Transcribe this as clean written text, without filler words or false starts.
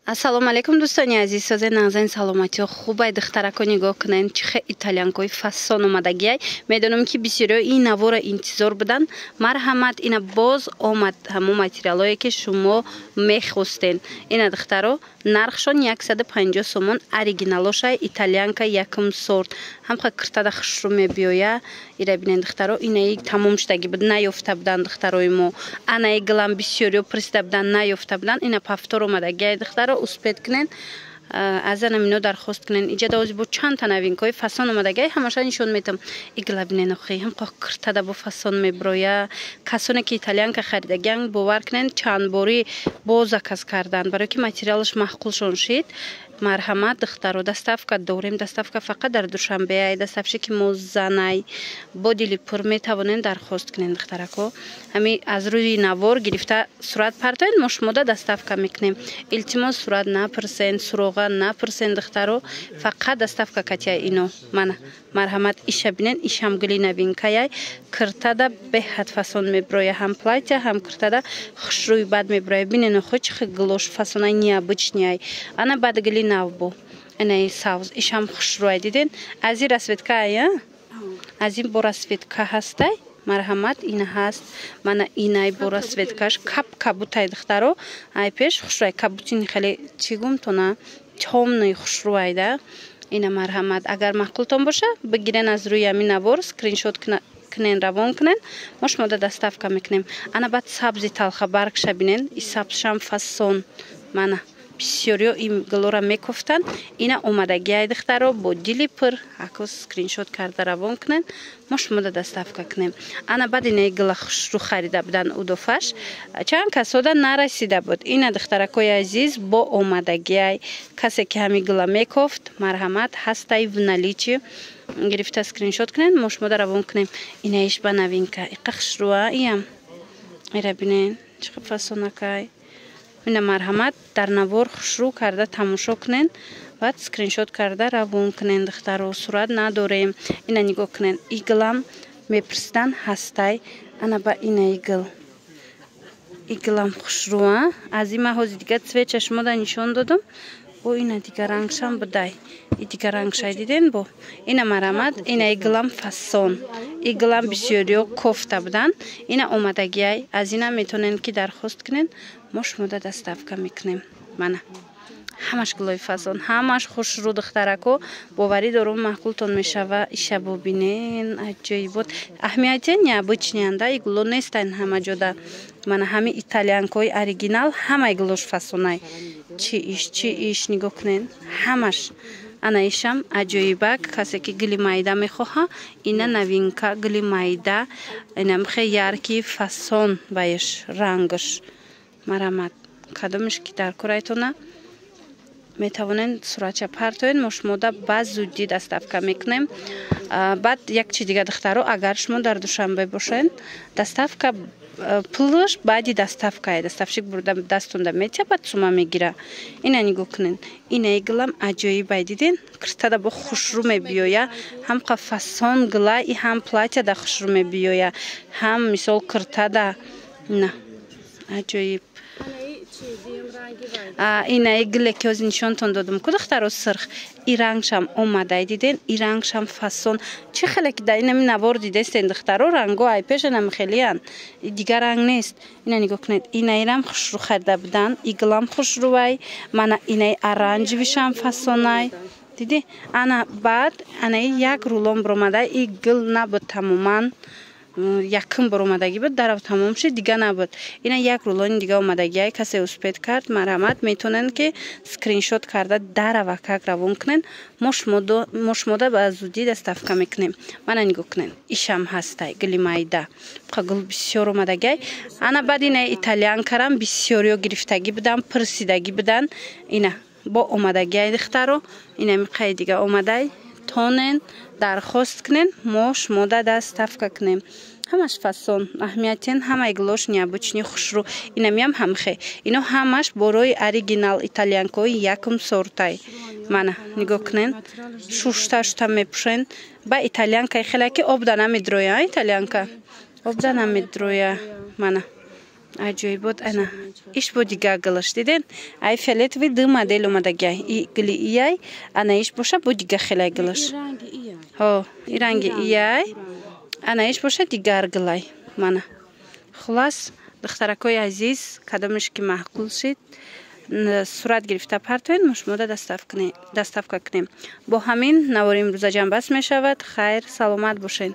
Ассалому алайкум, дӯстони азиз, созе нағзен, саломатиё хубай. Духтарако, нигоҳ кунен, чӣ хел итальянкои фасон омадагиай. Медонам, ки бисёриё ин навора интизор буданд. Марҳамат, ина боз омад ҳамон материалое, ки шумо мехостен. Ина, духтаро, нархшон 150 сомон. Оригиналошай, итальянка якум сорт, ҳамха киртада хушрӯ мебиёя. Ира бинен, духтаро, инаи тамом шудагӣ буд, наёфта буданд духтарои мо. Анаи гилам бисёриё присида буданд, наёфта буданд. Ина повтор омадагиай, духтаро, успеть кунен, аз анамино дархост кунен. Иҷа давози бо чандта новинкаҳои фасон омадагиай, ҳамаша нишон метам. Игла бинен, охи, ҳамқо киртада бо фасон меброя. Касоне ки итальянка харидагиан, бовар кунен, чандборӣ боз заказ кардан, барое ки материалаш маъқулшон шид. Марҳамат, духтаро, доставка дорем, доставка фақат дар Душанбеай. Доставщики мо занай, бо дили пур метавонен дархост кунен. Духтарако, ҳами аз рӯи навор гирифта сурат партоен, мо шумода доставка мекунем. Илтимос, сурат напурсен, суроға напурсен, духтаро, фақат доставка катия. Ино мана, марҳамат, иша бинен, ишам гули новинкаяй, киртада беҳад фасон меброя, ҳам платья, ҳам киртада хушрӯи бад меброя. Бинен, охо, чӣ хел гулош фасонай, необычныйай. Ана баъд гули нав бо инаи савз, ишам хушрӯай, диден? Аз ин расцветка ая, аз ин бо расцветка ҳастай. Марҳамат, ина ҳаст, мана инай бо расцветкаш, кап кабутай, духтаро, ай пеш хушрӯай, кабутини хеле чӣ гумтона, тёмный хушрӯай да. Ина, марҳамат, агар маъқултон боша, бигирен, аз рӯи ҳамин навор скриншот кунен, равон кунен, мо шумода доставка мекунем. Ана баъд сабзи талхабаргша бинен, и сабзшам фасон. Мана, бисёриё ин гулора мекофтанд. Ина омадагиай, духтаро, бо дили пур ако скриншот карда равон кунен, мо шумода доставка кунем. Ана баъд инаи гула хушрӯ харида буданд, удофаш чанд касода нарасида буд. Ина, духтаракои азиз, бо омадагиай. Касе ки ҳамин гула мекофт, марҳамат, ҳастай в наличии, гирифта скриншот кунен, мо шумода равон кунем. Инаиш ба новинка, иқа хушрӯа иям. Ира бинен, чӣ хел фасонакай. Ина, марҳамат, дар навор хушрӯ карда тамошо кунен, баъд скриншот карда равон кунен. Духтаро, сурат надорем. Ина нигоҳ кунен, иглам мепурсидан, ҳастай. Ана ба ина игл, иглам хушрӯа. Аз ин ман ҳози дига цветша шумода нишон додам, бо ина дига рангшам будай, и дига рангшай, диден бо. Ина, марҳамат, ина иглам фасон, иглам бисёриё кофта буданд. Ина омадагиай, аз ина метавонен ки дархост кунен, мо шумода доставка мекунем. Мана, ҳамаш гулои фасон, ҳамаш хушрӯ. Духтарако, боварӣ дорум, маъқултон мешава. Иша бубинен, аҷоибот, аҳамияте необычныйанда, и гуло нестан ҳама ҷода. Мана, ҳами итальянкои оригинал, ҳамаи гулош фасонай. Чӣ иш, чӣ иш, нигоҳ кунен, ҳамаш. Ана ишам аҷоибак. Касе ки гули майда мехоҳа, ина новинка, гули майда, инамхе яркий, фасон баиш рангаш. Марҳамат, кадомеш ки дар корайтона, метавонен суратча партоен, мо шумода ба зуддӣ доставка мекунем. Баъд як чи дига, духтаро, агар шумо дар Душанбе бошен, доставка пулш баъди доставкае, доставщик бурда дастонда метия, баъд сума мегира. Ина нигоҳ кунен, инаи гулам аҷоибай, диден? Киртада бо хушрӯ мебиёя, ҳамқа фасон гула, и ҳам платьяда хушрӯ мебиёя, ҳам мисол киртада. На аҷоиб. Инаи гуле ки ҳозир нишонтон додам ку, духтаро, сирх, и рангшам омадай, диден? И рангшам фасон. Чӣ хеле ки дар инами навор дидестен, духтаро, ранго ай пешанам хелиян, дигар ранг нест. Ина нигоҳ кунед, инаирам хушрӯ харида буданд, и гулам хушрӯвай. Мана, инаи оранжевыйшам фасонай, дидӣ? Ана баъд анаи як рулон биромада, и гул набуд тамоман, якум бор омадагӣ буд, дарав тамом шуд, дига набуд. Ина як рулони дига омадагиай. Касе успеть кард, марҳамат, метавонед ки скриншот карда даравакак равон кунен, мо шумода ба зудӣ доставка мекунем. Мана нигоҳ кунен, ишам ҳастай, гули майда, гул бисёр омадагиай. Ана баъд ина итальянкарам бисёриё гирифтагӣ буданд, пурсидагӣ буданд. Ина бо омадагиай, духтаро, инами қай дига омадай, тонен дархост кунен, мо шумода доставка кунем. Ҳамаш фасон, аҳамиятен, ҳамаи гулош необычный, хушрӯ. Инамиам ҳамхе, ино ҳамаш борои оригинал итальянкои якум сортай. Мана нигоҳ кунен, шушта шута мепӯшен. Ба итальянкаи хеле ки обда намедроя, итальянка обда намедроя. Мана. Аҷоибот. Ана иш бо дигар гилаш, диден? Ай фиолетовый ду модел омадагиай. И гили ияй, ана иш боша бо дигар хелай гилаш. Ҳо, и ранги ияй, ана иш боша дигар гилай. Мана, хулас, духтаракои азиз, кадомеш ки маъқул шид, сурат гирифта партоед, мо шумода доставка кунем. Бо ҳамин навори имрӯза ҷамъбаст мешавад. Хайр, саломат бошед.